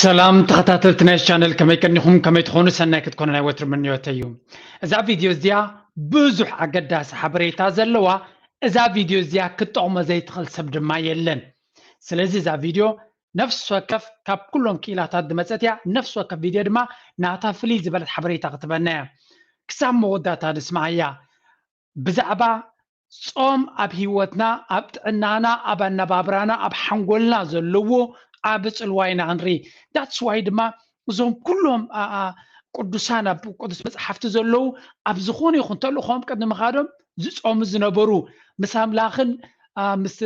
ሰላም ተኸታተልቲ ናይ ቻነል፣ ከመይ ቀኒኹም? ከመይ ትኾኑ? ሰናይ ክትኮኑ ናይ ወትሩ ምንዮተይ እዩ። እዛ ቪድዮ እዚኣ ብዙሕ ኣገዳሲ ሓበሬታ ዘለዋ፣ እዛ ቪድዮ እዚኣ ክትጠቕሞ ዘይትኽእል ሰብ ድማ የለን። ስለዚ እዛ ቪድዮ ነፍሲ ወከፍ ካብ ኩሎም ክኢላታት ዝመጸት እያ። ነፍሲ ወከፍ ቪድዮ ድማ ናታ ፍልይ ዝበለት ሓበሬታ ክትበና እያ። ክሳብ መወዳእታ ንስማዓያ። ብዛዕባ ጾም ኣብ ህይወትና፣ ኣብ ጥዕናና፣ ኣብ ኣነባብራና፣ ኣብ ሓንጎልና ዘለዎ ዓቢ ጽልዋ ኢና ክንርኢ። That's why ድማ እዞም ኩሎም ቅዱሳን ኣብ ቅዱስ መጽሓፍቲ ዘለዉ ኣብ ዝኾነ ይኹን ተልእኾም ቅድሚ ምኻዶም ዝጾሙ ዝነበሩ ምስ ኣምላኽን ምስ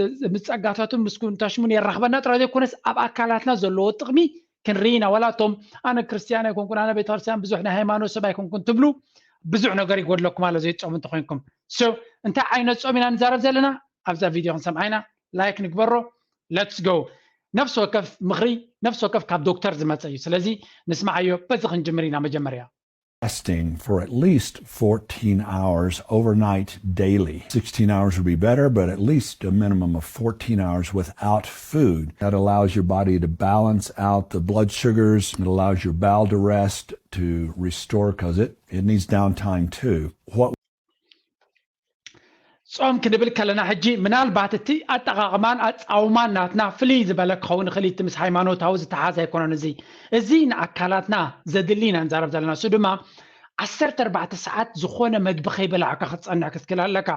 ጸጋታቱን ምስ ኩንታሽሙን የራኽበና ጥራይ ዘይኮነስ ኣብ ኣካላትና ዘለዎ ጥቕሚ ክንርኢ ኢና። ዋላ እቶም ኣነ ክርስትያን ኣይኮንኩን፣ ኣነ ቤተክርስትያን ብዙሕ ናይ ሃይማኖት ሰብ ኣይኮንኩን ትብሉ ብዙሕ ነገር ይጎድለኩም ኣሎ ዘይትጾሙ እንተኾይንኩም። So እንታይ ዓይነት ጾም ኢና ንዛረብ ዘለና ኣብዛ ቪድዮ ክንሰምዓ ኢና። ላይክ ንግበሮ። Let's go። ነፍሲ ወከፍ ምኽሪ ነፍሲ ወከፍ ካብ ዶክተር ዝመጸ እዩ። ስለዚ ንስማዓዮ። በዚ ክንጅምር ኢና። መጀመርያ fasting for at least fourteen hours overnight daily. sixteen hours would be better, but at least a minimum of fourteen hours without food. That allows your body to balance out the blood sugars. It allows your bowel to rest, to restore, because it, it needs downtime too. What ጾም ክንብል ከለና ሕጂ ምናልባት እቲ ኣጠቓቕማን ኣጻውማን ናትና ፍልይ ዝበለ ክኸውን ይኽእል፣ እቲ ምስ ሃይማኖታዊ ዝተሓዝ ኣይኮነን። እዚ እዚ ንኣካላትና ዘድሊ ኢና ንዛረብ ዘለና። እሱ ድማ ዓሰርተ ኣርባዕተ ሰዓት ዝኾነ መግቢ ከይበላዕካ ክትጸንሕ ክትክእል ኣለካ።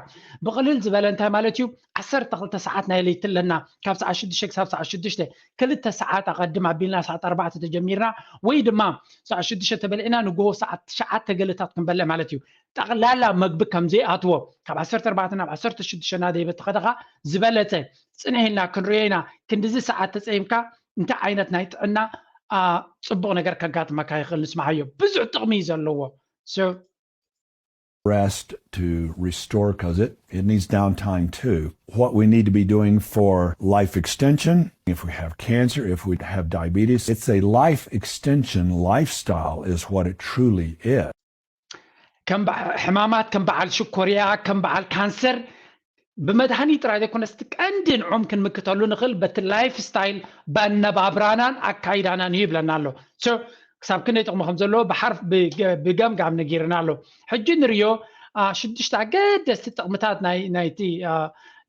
ብቕልል ዝበለ እንታይ ማለት እዩ? ዓሰርተ ክልተ ሰዓት ናይ ለይቲ ኣለና፣ ካብ ሰዓት ሽዱሽተ ክሳብ ሰዓት ሽዱሽተ፣ ክልተ ሰዓት ኣቐድም ኣቢልና ሰዓት ኣርባዕተ ተጀሚርና ወይ ድማ ሰዓት ሽዱሽተ ተበሊዕና ንግሆ ሰዓት ትሽዓተ ገለታት ክንበልዕ ማለት እዩ። ጠቕላላ መግቢ ከም ዘይኣትዎ ካብ ዓሰርተ ኣርባዕተ ናብ ዓሰርተ ሽዱሽተ እናደይበ ተኸደኻ ዝበለጸ ጽንሕ ኢልና ክንሪኦ ኢና። ክንድዚ ሰዓት ተጸይምካ እንታይ ዓይነት ናይ ጥዕና ጽቡቕ ነገር ከጋጥመካ ይኽእል ንስማዓዮ። ብዙሕ ጥቕሚ እዩ ዘለዎ። rest to restore because it, it needs downtime too. What we need to be doing for life extension, if we have cancer, if we have diabetes, it's a life extension lifestyle is what it truly is. ከም ሕማማት ከም በዓል ሽኮርያ ከም በዓል ካንሰር ብመድሃኒት ጥራይ ዘይኮነስ እቲ ቀንዲ ንዖም ክንምክተሉ ንኽእል በቲ ላይፍ ስታይል በነባብራናን ኣካይዳናን እዩ ይብለና ኣሎ። ክሳብ ክንደይ ጥቕሚ ከም ዘለዎ ብሓርፍ ብገምጋም ነጊርና ኣሎ። ሕጂ ንርዮ ሽዱሽተ ኣገደስቲ ጥቕምታት ናይቲ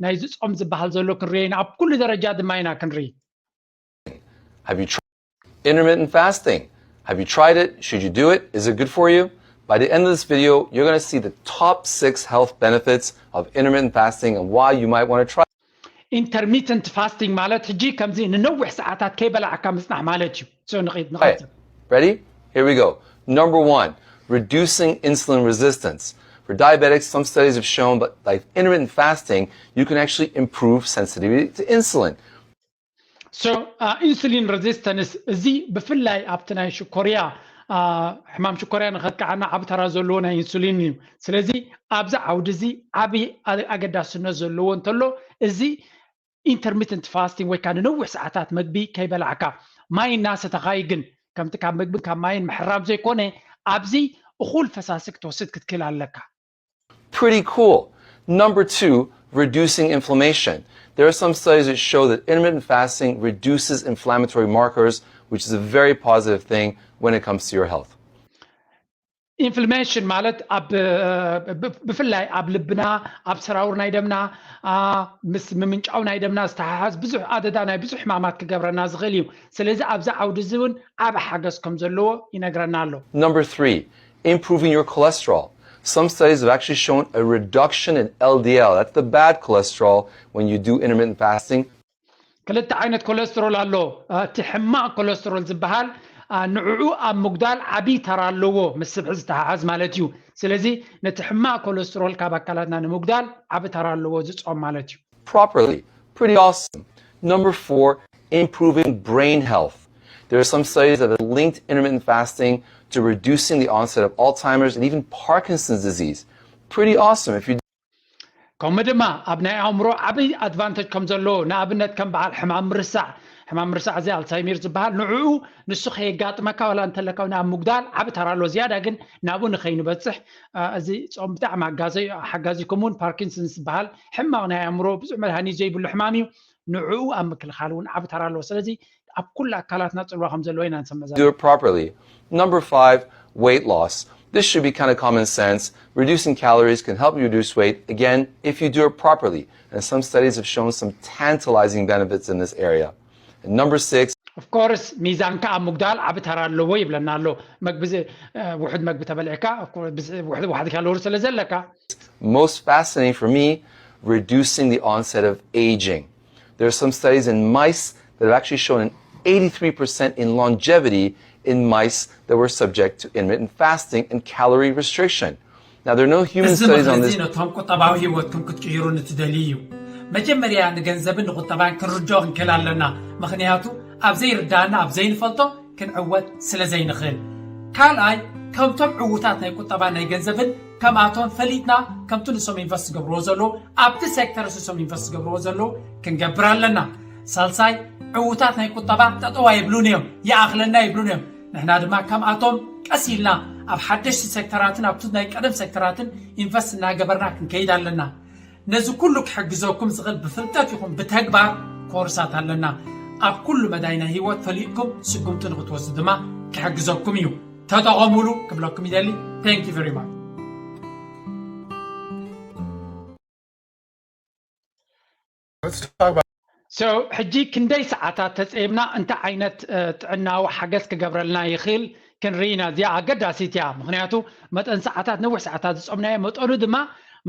ናይዚ ጾም ዝበሃል ዘሎ ክንሪኦ ኢና። ኣብ ኩሉ ደረጃ ድማ ኢና ክንርኢ። Have you tried intermittent fasting? Have you tried it? Should you do it? Is it good for you? By the end of this video, you're going to see the top six health benefits of intermittent fasting and why you might want to try. Intermittent fasting ማለት ሕጂ ከምዚ ንነዊሕ ሰዓታት ከይበላዕካ ምጽናሕ ማለት እዩ። ንኸይድ ንኸይድ። Ready? Here we go. Number one, reducing insulin resistance. For diabetics, some studies have shown that by intermittent fasting, you can actually improve sensitivity to insulin. So insulin resistance እዚ ብፍላይ ኣብቲ ናይ ሽኮርያ ሕማም ሽኮርያ ንኸጥቅዓና ዓቢ ተራ ዘለዎ ናይ ኢንሱሊን እዩ። ስለዚ ኣብዚ ዓውዲ እዚ ዓቢ ኣገዳስነት ዘለዎ እንተሎ እዚ intermittent fasting ወይ ከዓ ንነዊሕ ሰዓታት መግቢ ከይበላዕካ ማይ እናሰተኻ እዩ። ግን ከምቲ ካብ መግብን ካብ ማይን ምሕራም ዘይኮነ ኣብዚ እኹል ፈሳሲ ክትወስድ ክትክእል ኣለካ። Pretty cool. Number two, reducing inflammation. There are some studies that show that intermittent fasting reduces inflammatory markers, which is a very positive thing when it comes to your health. ኢንፍላሜሽን ማለት ኣብ ብፍላይ ኣብ ልብና ኣብ ሰራውር ናይ ደምና ምስ ምምንጫው ናይ ደምና ዝተሓሓዝ ብዙሕ ኣደዳ ናይ ብዙሕ ሕማማት ክገብረና ዝኽእል እዩ። ስለዚ ኣብዚ ዓውዲ እዚ እውን ዓቢ ሓገዝ ከም ዘለዎ ይነግረና ኣሎ። Number three, improving your cholesterol. Some studies have actually shown a reduction in L D L. That's the bad cholesterol when you do intermittent fasting. ክልተ ዓይነት ኮለስትሮል ኣሎ። እቲ ሕማቕ ኮለስትሮል ዝበሃል ንዕኡ ኣብ ምጉዳል ዓብዪ ተራ ኣለዎ፣ ምስ ስብሒ ዝተሓሓዝ ማለት እዩ። ስለዚ ነቲ ሕማቕ ኮለስትሮል ካብ ኣካላትና ንምጉዳል ዓቢ ተራ ኣለዎ እዚ ጾም ማለት እዩ። Properly. Pretty awesome. Number four, improving brain health. There are some studies that have linked intermittent fasting to reducing the onset of Alzheimer's and even Parkinson's disease. Pretty awesome. If you ከምኡ ድማ ኣብ ናይ ኣእምሮ ዓብዪ ኣድቫንተጅ ከም ዘለዎ፣ ንኣብነት ከም በዓል ሕማም ምርሳዕ፣ ሕማም ምርሳዕ እዚ ኣልሳይሜር ዝበሃል ንዕኡ ንሱ ከየጋጥመካ ዋላ እንተለካ ናብ ምጉዳል ዓቢ ተራ ኣሎ። ዝያዳ ግን ናብኡ ንኸይንበጽሕ እዚ ጾም ብጣዕሚ ኣጋዘ ሓጋዚ። ከምኡውን ፓርኪንሰንስ ዝበሃል ሕማቕ ናይ ኣእምሮ ብዙሕ መድሃኒት ዘይብሉ ሕማም እዩ። ንዕኡ ኣብ ምክልኻል እውን ዓቢ ተራ ኣለዎ። ስለዚ ኣብ ኩሉ ኣካላትና ጽልዋ ከም ዘለዎ ኢና ንሰምዕ ዘለና። Do it properly. Number five, weight loss. This should be kind of common sense. Reducing calories can help you reduce weight, again, if you do it properly. And some studies have shown some tantalizing benefits in this area. And number six, Of course ሚዛንካ ኣብ ምጉዳል ዓቢ ተራ ኣለዎ ይብለና ኣሎ። መግቢ ዝ- እ፣ ውሑድ መግቢ ተበሊዕካ፣ of course፣ ብዝ- ውሑድ ዋሕዲ ካሎሪ ስለ ዘለካ most fascinating for me, reducing the onset of aging. There are some studies in mice that have actually shown an eighty-three percent in longevity in mice that were subject to intermittent fasting and calorie restriction. Now, there are no human እዚ studies on ምኽሪ this. እዚ ነቶም ቁጠባዊ ህይወትኩም ክትቅይሩ ንትደልዩ እዩ። መጀመርያ ንገንዘብን ንቁጠባን ክንርድኦ ክንክእል ኣለና። ምኽንያቱ ኣብ ዘይርዳእና ኣብ ዘይንፈልጦ ክንዕወት ስለ ዘይንኽእል። ካልኣይ ከምቶም ዕዉታት ናይ ቁጠባ ናይ ገንዘብን ከምኣቶም ፈሊጥና ከምቲ ንሶም ኢንቨስት ዝገብርዎ ዘለዉ ኣብቲ ሴክተር ንሶም ኢንቨስት ዝገብርዎ ዘለዉ ክንገብር ኣለና። ሳልሳይ ዕዉታት ናይ ቁጠባ ጠጠዋ ይብሉን እዮም፣ ይኣኽለና ይብሉን እዮም። ንሕና ድማ ከምኣቶም ቀስ ኢልና ኣብ ሓደሽቲ ሴክተራትን ኣብቲ ናይ ቀደም ሴክተራትን ኢንቨስት እናገበርና ክንከይድ ኣለና። ነዚ ኩሉ ክሕግዘኩም ዝኽእል ብፍልጠት ይኹን ብተግባር ኮርሳት ኣለና። ኣብ ኩሉ መዳይ ናይ ህይወት ፈሊጥኩም ስጉምቲ ንክትወስዱ ድማ ክሕግዘኩም እዩ። ተጠቐሙሉ ክብለኩም ይደሊ። Thank you very much. Let's talk about So ሕጂ ክንደይ ሰዓታት ተፀይምና እንታይ ዓይነት እ፣ ጥዕናዊ ሓገዝ ክገብረልና ይኽእል ክንርኢ ኢና። እዚኣ ኣገዳሲት እያ። ምክንያቱ መጠን ሰዓታት ነዊሕ ሰዓታት ዝፀምናዮ መጠኑ ድማ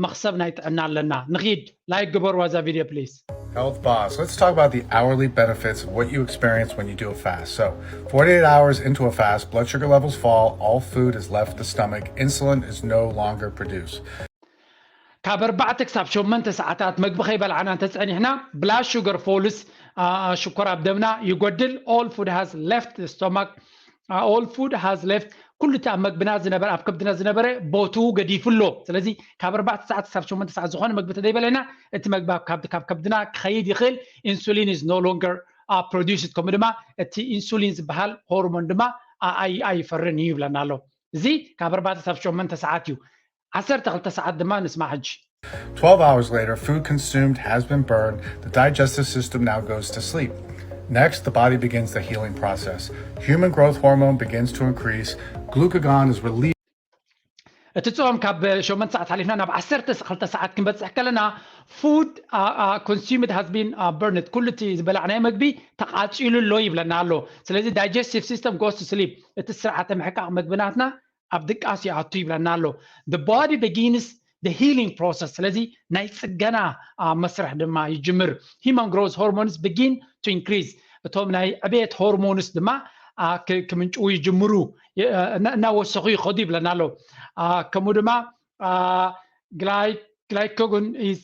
መኽሰብ ናይ ጥዕና ኣለና። ንኺድ ላይክ ግበርዋ እዛ ቪድዮ ፕሊዝ። Health Boss. Let's talk about the hourly benefits of what you experience when you do a fast. So, forty-eight hours into a fast, blood sugar levels fall, all food is left the stomach, insulin is no longer produced. ካብ ኣርባዕተ ክሳብ ሸሞንተ ሰዓታት መግቢ ከይበላዕና እንተፀኒሕና ብላድ ሹገር ፎልስ ሽኮር ኣብ ደምና ይጎድል። All food has left the stomach. All food has left ኩሉ እቲ ኣብ መግብና ዝነበረ ኣብ ከብድና ዝነበረ ቦትኡ ገዲፉ ኣሎ። ስለዚ ካብ ኣርባዕተ ሰዓት ክሳብ ሸሞንተ ሰዓት ዝኾነ መግቢ ተዘይበለና እቲ መግቢ ኣብ ካብ ካብ ከብድና ክኸይድ ይኽእል። Insulin is no longer produced ከምኡ ድማ እቲ ኢንሱሊን ዝበሃል ሆርሞን ድማ ኣ- ኣይ- ኣይፈርን እዩ ይብለና ኣሎ። እዚ ካብ ኣርባዕተ ክሳብ ሸሞንተ ሰዓት እዩ። ዓሰርተ ክልተ ሰዓት ድማ ንስማዕ ሕጂ። Twelve hours later, food consumed has been burned. The digestive system now goes to sleep. Next, the body begins the healing process. Human growth hormone begins to increase. Glucagon is released. እቲ ጾም ካብ ሸሞንተ ሰዓት ሓሊፍና ናብ ዓሰርተ ክልተ ሰዓት ክንበጽሕ ከለና food consumed has been burned ኩሉ እቲ ዝበላዕናዮ መግቢ ተቃጺሉ ኣሎ ይብለና ኣሎ። ስለዚ digestive system goes to sleep እቲ ስርዓተ ምሕቃቕ መግቢ ናትና ኣብ ድቃስ ይኣቱ ይብለና ኣሎ። The body begins the healing process ስለዚ ናይ ጽገና መስርሕ ድማ ይጅምር። Human growth hormones begin to increase እቶም ናይ ዕቤት ሆርሞንስ ድማ ክምንጭዉ ይጅምሩ እናወሰኹ ይኸዱ ይብለና ኣሎ። ከምኡ ድማ glycogen is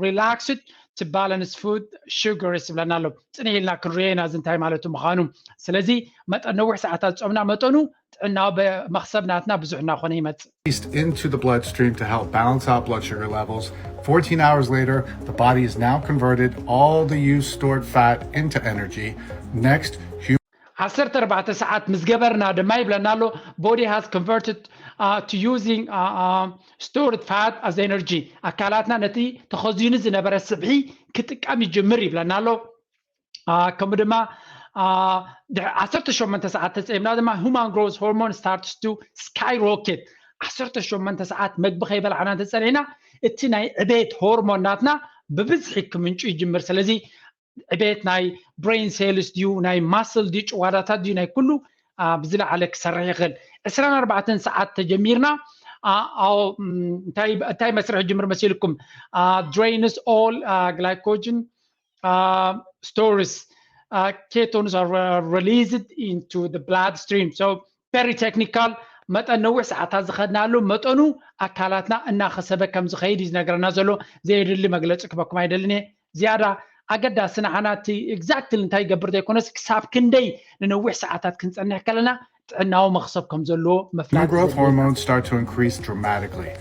relaxed to balance food sugars ይብለና ኣሎ። ጽንሕ ኢልና ክንሪኦ ኢና እዚ እንታይ ማለቱ ምዃኑ። ስለዚ መጠን ነዊሕ ሰዓታት ጾምና መጠኑ ጥዕናዊ መኽሰብ ናትና ብዙሕ እናኾነ ይመጽእ። Into the bloodstream to help balance out blood sugar levels. Fourteen hours later, the body has now converted all the used stored fat into energy. Next, ዓሰርተ ኣርባዕተ ሰዓት ምስ ገበርና ድማ ይብለና ኣሎ body has converted to using stored fat as energy ኣካላትና ነቲ ተኸዚኑ ዝነበረ ስብሒ ክጥቀም ይጅምር ይብለና ኣሎ። ከምኡ ድማ ዓሰርተ ሸሞንተ ሰዓት ተፀይምና ድማ human growth hormone starts to skyrocket ዓሰርተ ሸሞንተ ሰዓት መግቢ ከይበላዕና እንተፀኒሕና እቲ ናይ ዕቤት ሆርሞን ናትና ብብዝሒ ክምንጩ ይጅምር። ስለዚ ዕቤት ናይ brain cells ድዩ ናይ muscle ድዩ ጭዋዳታት ድዩ ናይ ኩሉ ብዝለዓለ ክሰርሕ ይኽእል። ዕስራን ኣርባዕተን ሰዓት ተጀሚርና እንታይ መስርሕ ጅምር መሲልኩም? Drains all glycogen stores. Ketones are released into the bloodstream. So very technical መጠን ነዊሕ ሰዓታት ዝኸድናሉ መጠኑ ኣካላትና እናኸሰበ ከም ዝኸይድ እዩ ዝነግረና ዘሎ። ዘየድሊ መግለፂ ክበኩም ኣይደልን እየ። ዝያዳ ኣገዳሲ ንዓና እቲ exactly እንታይ ይገብር ዘይኮነስ ክሳብ ክንደይ ንነዊሕ ሰዓታት ክንፀንሕ ከለና ጥዕናዊ መኽሰብ ከም ዘለዎ ምፍላጥ growth hormones start to increase dramatically.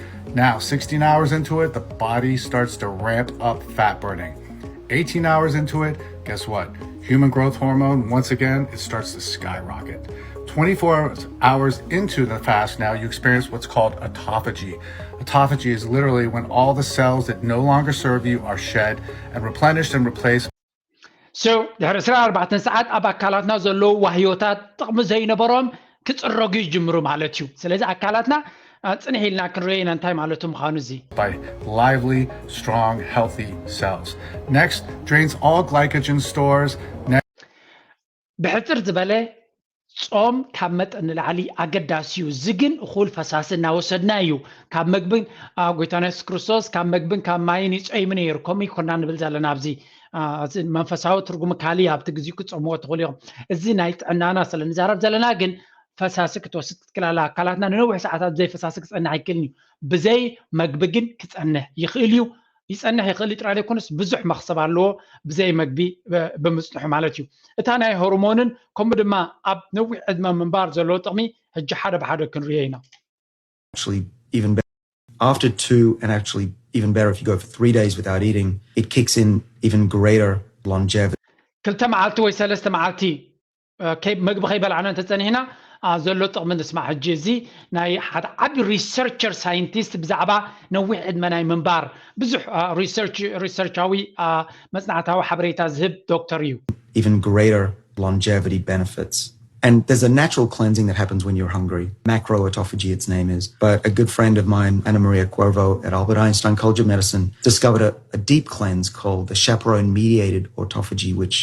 Now, sixteen hours into it, the body starts to ramp up fat burning. Eighteen hours into it, guess what? Human growth hormone, once again, it starts to skyrocket. Twenty-four hours into the fast, now you experience what's called autophagy. Autophagy is literally when all the cells that no longer serve you are shed and replenished and replaced. So ድሕሪ ዕስራን ኣርባዕተን ሰዓት ኣብ ኣካላትና ዘለዉ ዋህዮታት ጥቕሚ ዘይነበሮም ክፅረጉ ይጅምሩ ማለት እዩ። ስለዚ ኣካላትና ጽንሕ ኢልና ክንሪኦ ኢና እንታይ ማለቱ ምዃኑ እዚ። By lively, strong, healthy cells. Next, drains all glycogen stores. ብሕፅር ዝበለ ጾም ካብ መጠን ንላዕሊ ኣገዳሲ እዩ። እዚ ግን እኹል ፈሳሲ እናወሰድና እዩ። ካብ መግብን ጎይታና የሱስ ክርስቶስ ካብ መግብን ካብ ማይን ይጾይም ነይሩ። ከምኡ ይኮና ንብል ዘለና ኣብዚ መንፈሳዊ ትርጉም ካሊ ኣብቲ ግዜኡ ክትጸምዎ ትኽእሉ ኢኹም። እዚ ናይ ጥዕናና ስለ ንዛረብ ዘለና ግን ፈሳሲ ክትወስድ ክትክላለ ኣካላትና ንነዊሕ ሰዓታት ብዘይ ፈሳሲ ክጸንሕ ኣይክእልን እዩ። ብዘይ መግቢ ግን ክጸንሕ ይኽእል እዩ። ይጸንሕ ይኽእል ጥራይ ዘይኮነስ ብዙሕ መኽሰብ ኣለዎ ብዘይ መግቢ ብምጽንሑ ማለት እዩ። እታ ናይ ሆርሞንን ከምኡ ድማ ኣብ ነዊሕ ዕድመ ምንባር ዘለዎ ጥቕሚ ሕጂ ሓደ ብሓደ ክንሪኦ ኢና። Actually, even better. After two, and actually even better if you go for three days without eating, it kicks in even greater longevity. ክልተ መዓልቲ ወይ ሰለስተ መዓልቲ መግቢ ከይበላዕና እንተፀኒሕና ዘሎ ጥቕሚ ንስማዕ። ሕጂ እዚ ናይ ሓደ ዓቢ researcher scientist ብዛዕባ ነዊሕ ዕድመ ናይ ምንባር ብዙሕ research research ኣዊ መፅናዕታዊ ሓበሬታ ዝህብ ዶክተር እዩ። Even greater longevity benefits. And there's a natural cleansing that happens when you're hungry. Macroautophagy, its name is. But a good friend of mine, Ana Maria Cuervo at Albert Einstein College of Medicine, discovered a, a deep cleanse called the chaperone mediated autophagy, which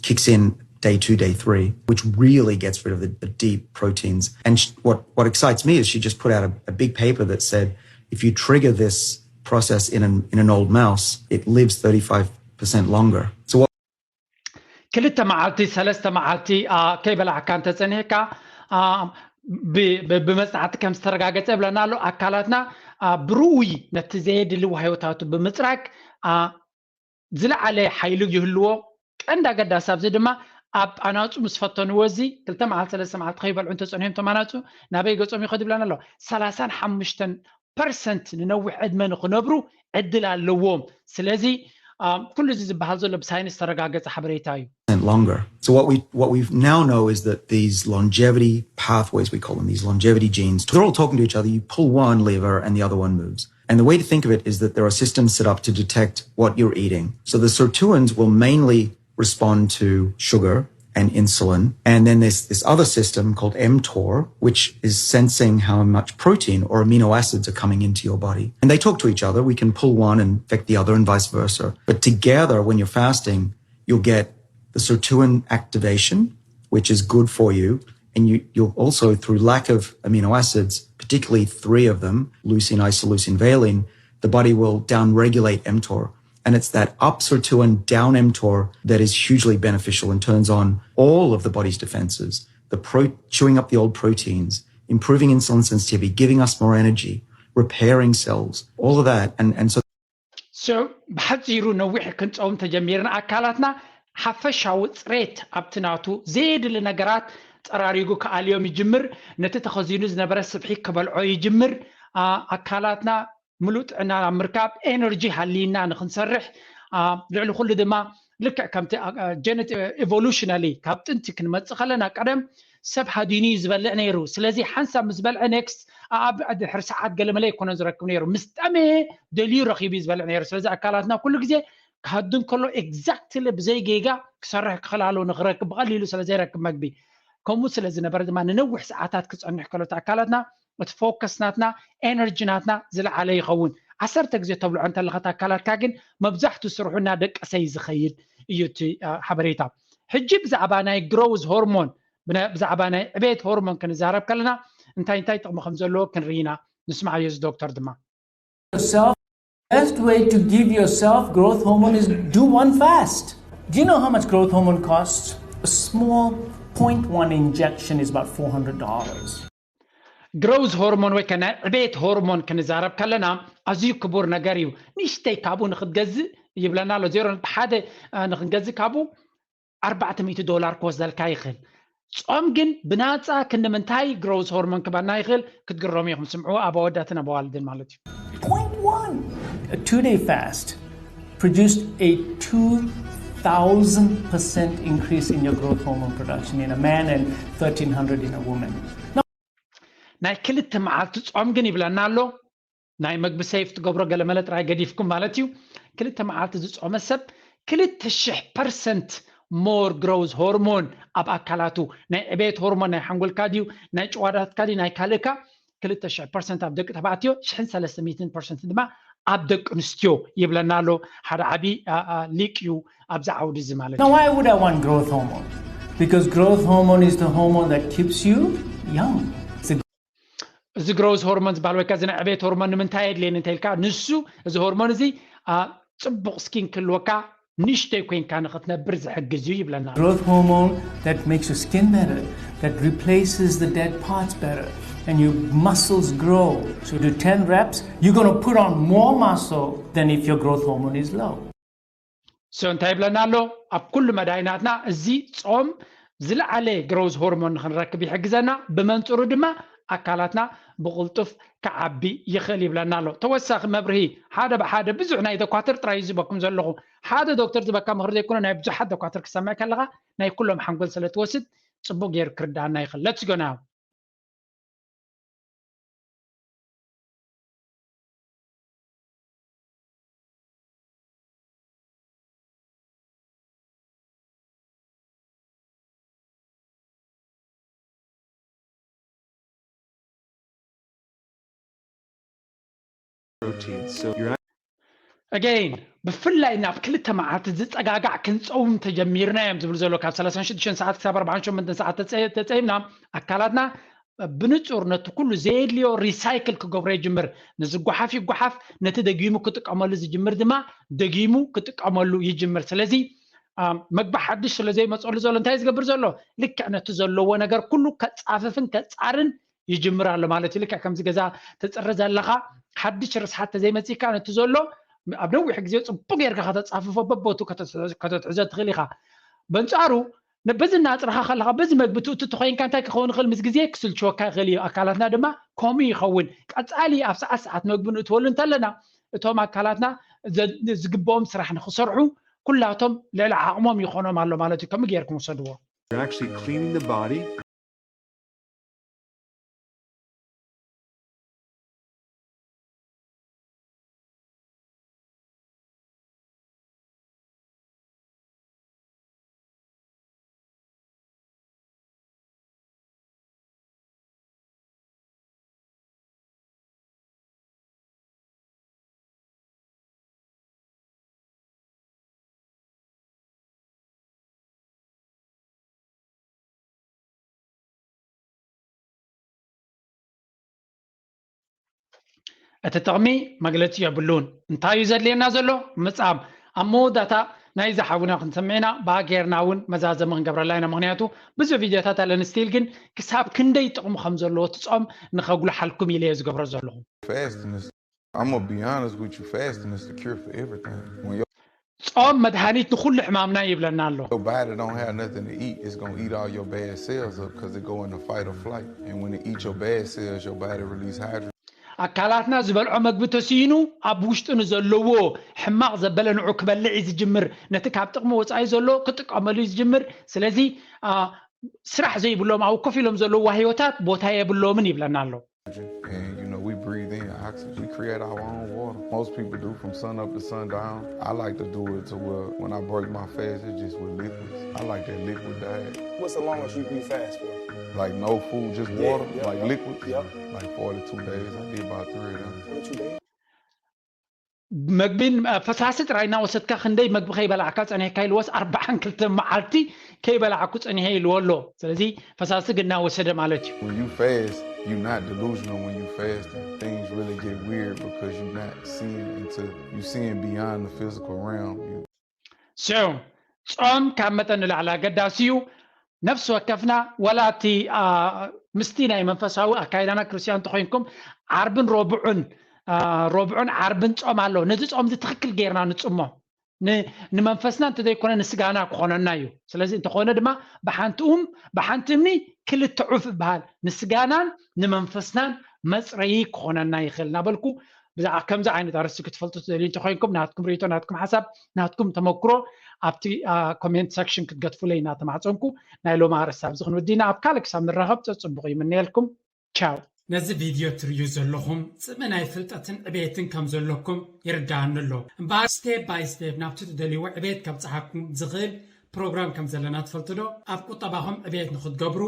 kicks in day two, day three, which really gets rid of the, the deep proteins. And sh- what, what excites me is she just put out a, a big paper that said if you trigger this process in an, in an old mouse, it lives thirty-five percent longer. So what ክልተ መዓልቲ ሰለስተ መዓልቲ ከይበላዕካ እንተፀኒሕካ ብመፅናዕቲ ከም ዝተረጋገፀ ይብለና ኣሎ። ኣካላትና ብርኡይ ነቲ ዘየድሊ ዋህዮታቱ ብምፅራግ ዝለዓለ ሓይሊ ይህልዎ። ቀንዲ ኣገዳሲ ኣብዚ ድማ ኣብ ኣናፁ ምስ ፈተንዎ እዚ ክልተ መዓልቲ ሰለስተ መዓልቲ ከይበልዑ እንተፀኒሖም እቶም ኣናፁ ናበይ ገፆም ይኸዱ ይብለና ኣሎ። ሰላሳን ሓሙሽተን ፐርሰንት ንነዊሕ ዕድመ ንክነብሩ ዕድል ኣለዎም። ስለዚ ኩሉ እዚ ዝበሃል ዘሎ ብሳይንስ ዝተረጋገፀ ሓበሬታ እዩ። Longer. So what we what we now know is that these longevity pathways, we call them these longevity genes, they're all talking to each other. You pull one lever and the other one moves. And the way to think of it is that there are systems set up to detect what you're eating. So the sirtuins will mainly respond to sugar and insulin. And then there's this other system called mTOR, which is sensing how much protein or amino acids are coming into your body. And they talk to each other. We can pull one and affect the other and vice versa. But together, when you're fasting, you'll get the sirtuin activation, which is good for you. And you, you'll also, through lack of amino acids, particularly three of them, leucine, isoleucine, valine, the body will downregulate mTOR. And it's that up sirtuin, down mTOR that is hugely beneficial and turns on all of the body's defenses, the pro- chewing up the old proteins, improving insulin sensitivity, giving us more energy, repairing cells, all of that. And, and so So ብሓፂሩ ነዊሕ ክንፀውም ተጀሚርና ኣካላትና ሓፈሻዊ ፅሬት ኣብቲ ናቱ ዘየድሊ ነገራት ፀራሪጉ ክኣልዮም ይጅምር። ነቲ ተኸዚኑ ዝነበረ ስብሒ ክበልዖ ይጅምር። ኣካላትና ምሉእ ጥዕና ኣብ ምርካብ ኤነርጂ ሃልይና ንክንሰርሕ ልዕሊ ኩሉ ድማ ልክዕ ከምቲ ጀነት ኢቮሉሽናሊ ካብ ጥንቲ ክንመፅእ ከለና ቀደም ሰብ ሃዲኑ እዩ ዝበልዕ ነይሩ። ስለዚ ሓንሳብ ምስ በልዐ ኔክስት ኣብ ድሕሪ ሰዓት ገለመለ ኣይኮነን ዝረክብ ነይሩ። ምስ ጠመየ ደልዩ ረኺቡ እዩ ዝበልዕ ነይሩ። ስለዚ ኣካላትና ኩሉ ግዜ ክሃድን ከሎ ኤግዛክትሊ ብዘይ ጌጋ ክሰርሕ ክኽእል ኣለዎ ንክረክብ ብቐሊሉ ስለ ዘይረክብ መግቢ። ከምኡ ስለ ዝነበረ ድማ ንነዊሕ ሰዓታት ክፀንሕ ከሎ እቲ ኣካላትና እቲ ፎከስ ናትና ኤነርጂ ናትና ዝለዓለ ይኸውን። ዓሰርተ ግዜ ተብልዖ እንተለኻ ኣካላትካ ግን መብዛሕቱ ስርሑ እናደቀሰ እዩ ዝኸይድ እዩ እቲ ሓበሬታ። ሕጂ ብዛዕባ ናይ ግሮውዝ ሆርሞን ብዛዕባ ናይ ዕቤት ሆርሞን ክንዛረብ ከለና እንታይ እንታይ ጥቕሚ ከም ዘለዎ ክንርኢና ንስማዕ። እዚ ዶክተር ድማ Best way to give yourself growth hormone is do one fast. Do you know how much growth hormone costs? A small point one injection is about four hundred dollars. ግሮውዝ ሆርሞን ወይ ከ ናይ ዕቤት ሆርሞን ክንዛረብ ከለና ኣዝዩ ክቡር ነገር እዩ። ንእሽተይ ካብኡ ንክትገዝእ ይብለና ኣሎ። ዜሮ ነጥቢ ሓደ ንክንገዝእ ካብኡ ኣርባዕተ ሚእቲ ዶላር ክወስደልካ ይኽእል። ጾም ግን ብናጻ ክንዲ ምንታይ ግሮውዝ ሆርሞን ክበና ይኽእል ክትግረሙ ኢኹም። ስምዑ ኣብ ኣወዳትን ኣብ ኣዋልድን ማለት እዩ። Point one, a two-day fast produced a two thousand percent increase in your growth hormone production in a man and thirteen hundred in a woman. ናይ ክልተ መዓልቲ ጾም ግን ይብለና ኣሎ። ናይ መግቢ ሰይፍ ትገብሮ ገለመለ ጥራይ ገዲፍኩም ማለት እዩ። ክልተ መዓልቲ ዝጾመ ሰብ ክልተ ሽሕ ፐርሰንት more growth hormone ኣብ ኣካላቱ። ናይ ዕቤት ሆርሞን ናይ ሓንጎልካ ድዩ፣ ናይ ጭዋዳትካ ድዩ፣ ናይ ካልእካ? ክልተ ሽሕ ፐርሰንት ኣብ ደቂ ተባዕትዮ፣ ሽሕን ሰለስተ ሚእትን ፐርሰንት ድማ ኣብ ደቂ ኣንስትዮ ይብለና ኣሎ። ሓደ ዓቢ ሊቅ እዩ ኣብዚ ዓውዲ እዚ ማለት እዩ። Now, why would I want growth hormone? Because growth hormone is the hormone that keeps you young. እዚ ግሮዝ ሆርሞን ዝበሃል ወይ ከዓ እዚ ናይ ዕቤት ሆርሞን ንምንታይ የድልየኒ እንተልካ፣ ንሱ፣ እዚ ሆርሞን እዚ ጽቡቕ ስኪን ክህልወካ፣ ንእሽተይ ኮይንካ ንኽትነብር ዝሕግዝ እዩ ይብለና። Growth hormone that makes your skin better, that replaces the dead parts better, and your muscles grow. So you do ten reps, you're going to put on more muscle than if your growth hormone is low. So እንታይ ይብለና ኣሎ? ኣብ ኩሉ መዳይናትና እዚ ጾም ዝለዓለ ግሮዝ ሆርሞን ንክንረክብ ይሕግዘና፣ ብመንፅሩ ድማ ኣካላትና ብቕልጡፍ ክዓቢ ይኽእል ይብለና ኣሎ። ተወሳኺ መብርሂ፣ ሓደ ብሓደ ብዙሕ ናይ ዶኳትር ጥራይ እዩ ዝበኩም ዘለኹ። ሓደ ዶክተር ዝበካ ምኽሪ ዘይኮነ ናይ ብዙሓት ዶኳትር ክሰምዕ ከለኻ ናይ ኩሎም ሓንጎል ስለ ትወስድ ጽቡቕ ገይሩ ክርዳኣና ይኽእል። Let's go now. protein. So you're Again, ብፍላይ ናብ ክልተ መዓልቲ ዝፀጋጋዕ ክንፀውም ተጀሚርና እዮም ዝብሉ ዘሎ። ካብ ሰላሳን ሽዱሽተን ሰዓት ክሳብ ኣርባዓን ሸሞንተን ሰዓት ተፀ- ተፀይምና ኣካላትና ብንፁር ነቲ ኩሉ ዘየድልዮ ሪሳይክል ክገብሮ ይጅምር። ንዝጓሓፍ ይጓሓፍ፣ ነቲ ደጊሙ ክጥቀመሉ ዝጅምር ድማ ደጊሙ ክጥቀመሉ ይጅምር። ስለዚ አ፣ መግቢ ሓድሽ ስለ ዘይመፀሉ ዘሎ እንታይ ዝገብር ዘሎ? ልክዕ ነቲ ዘለዎ ነገር ኩሉ ከፃፍፍን ከፃርን ይጅምር ኣሎ ማለት እዩ። ልክዕ ከምዚ ገዛ ተፅሪ ዘለኻ ሓድሽ ርስሓት ተዘይመፂካ ነቲ ዘሎ ኣብ ነዊሕ ግዜ ፅቡቅ ጌርካ ከተፃፍፎ በቦቱ ከተትሕዞ ትኽእል ኢኻ። በንፃሩ በዚ እናፅረኻ ከለኻ በዚ መግቢ ትእቱ ተኮይንካ እንታይ ክኸውን ይኽእል? ምስ ግዜ ክስልችወካ ይኽእል እዩ። ኣካላትና ድማ ከምኡ ይኸውን። ቀፃሊ ኣብ ሰዓት ሰዓት መግቢ ንእትወሉ እንተለና እቶም ኣካላትና ዝግብኦም ስራሕ ንክሰርሑ ኩላቶም ልዕሊ ዓቕሞም ይኾኖም ኣሎ ማለት እዩ። ከምኡ ጌርኩም ውሰድዎ። You're actually cleaning the body. እቲ ጥቕሚ መግለፂ የብሉን። እንታይ እዩ ዘድልየና ዘሎ? ምፃም። ኣብ መወዳእታ ናይዚ ሓውና ክንሰምዕ ኢና። ብኣ ጌርና እውን መዛዘሚ ክንገብረላ ኢና። ምክንያቱ ብዙሕ ቪድዮታት ኣለኒ። ስቲል ግን ክሳብ ክንደይ ጥቕሚ ከም ዘለዎ እቲ ፆም ንኸጉልሓልኩም ኢለ እየ ዝገብሮ ዘለኹ። Fasting is, I'm gonna be honest with you, fasting is the cure for everything. When your ጾም መድሃኒት ንኹሉ ሕማምና ይብለና ኣሎ። Your body don't have nothing to eat, it's gonna eat all your bad cells up because it go into fight or flight. And when it eats your bad cells, your body release hydrogen. ኣካላትና ዝበልዖ መግቢ ተስኢኑ ኣብ ውሽጡ ንዘለዎ ሕማቕ ዘበለ ንዑ ክበልዕ እዩ ዝጅምር። ነቲ ካብ ጥቕሚ ወፃኢ ዘሎ ክጥቀመሉ እዩ ዝጅምር። ስለዚ ስራሕ ዘይብሎም ኣብኡ ኮፍ ኢሎም ዘለዉ ዋህዮታት ቦታ የብሎምን ይብለና ኣሎ። And you know, we breathe in oxygen. We create our own water. Most people do from sun up to sundown. I like to do it to where when I break my fast, it's just with liquids. I like that liquid diet. What's the longest you, you fast for? Like no food, just water, like liquids. Like forty-two days. I did about three of them. Forty-two days? መግቢን ፈሳሲ ጥራይ እናወሰድካ ክንደይ መግቢ ከይበላዕካ ፀኒሕካ ኢልዎስ ኣርባዓን ክልተ መዓልቲ ከይበላዕኩ ፀኒሐ ኢልዎ ኣሎ። ስለዚ ፈሳሲ ግን እናወሰደ ማለት እዩ። When you fast, you're not delusional when you fasting. Things really get weird because you're not seeing into, you seeing beyond the physical realm. You So ጾም ካብ መጠን ንላዕሊ ኣገዳሲ እዩ። ነፍሲ ወከፍና ዋላ እቲ ምስቲ ናይ መንፈሳዊ ኣካይዳና ክርስትያን እንተኮይንኩም ዓርብን ረቡዕን ረቡዕን ዓርብን ጾም ኣሎ። ነዚ ጾም እዚ ትክክል ጌርና ንጽሞ። ንመንፈስና እንተዘይኮነ ንስጋና ክኾነና እዩ። ስለዚ እንተኾነ ድማ ብሓንቲ ኡም ብሓንቲ እምኒ ክልተ ዑፍ ይበሃል። ንስጋናን ንመንፈስናን መፅረዪ ክኾነና ይኽእል እናበልኩ ብዛዕባ ከምዚ ዓይነት ኣርእስቲ ክትፈልጡ ትደልዩ እንተኮይንኩም ናትኩም ርእይቶ ናትኩም ሓሳብ ናትኩም ተመክሮ ኣብቲ ኮሜንት ሰክሽን ክትገድፉለይ እናተማሕፀንኩ ናይ ሎሚ ኣርእስቲ ኣብዚ ክንውድእና ኣብ ካልእ ክሳብ ንራኸብ ፀፅቡቕ ይምነየልኩም። ቻው። ነዚ ቪድዮ ትርእዩ ዘለኹም ጽምኢ ናይ ፍልጠትን ዕቤትን ከም ዘለኩም ይርድኣኒ ኣሎ። እምበኣር ስቴፕ ባይ ስቴፕ ናብቲ ትደልይዎ ዕቤት ከብጽሓኩም ዝኽእል ፕሮግራም ከም ዘለና ትፈልጡ ዶ? ኣብ ቁጠባኹም ዕቤት ንኽትገብሩ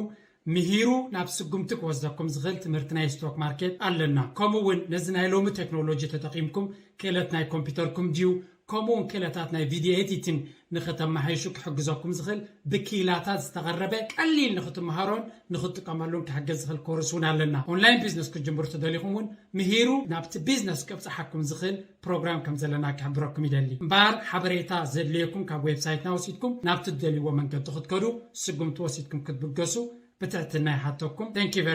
ምሂሩ ናብ ስጉምቲ ክወስደኩም ዝኽእል ትምህርቲ ናይ ስቶክ ማርኬት ኣለና። ከምኡ እውን ነዚ ናይ ሎሚ ቴክኖሎጂ ተጠቒምኩም ክእለት ናይ ኮምፒውተርኩም ድዩ፣ ከምኡ እውን ክእለታት ናይ ቪድዮ ኤዲቲን ንኽተመሓይሹ ክሕግዘኩም ዝኽእል ብኪላታት ዝተቐረበ ቀሊል ንኽትመሃሮን ንኽትጥቀመሉን ክሕግዝ ዝኽእል ኮርስ እውን ኣለና። ኦንላይን ቢዝነስ ክትጅምሩ ተደሊኹም እውን ምሂሩ ናብቲ ቢዝነስ ከብፅሓኩም ዝኽእል ፕሮግራም ከም ዘለና ክሕብረኩም ይደሊ። እምበኣር ሓበሬታ ዘድልየኩም ካብ ዌብሳይትና ወሲድኩም ናብቲ ትደልይዎ መንገዲ ክትከዱ ስጉምቲ ወሲድኩም ክትብገሱ ብትሕትና ይሓተኩም። Thank you very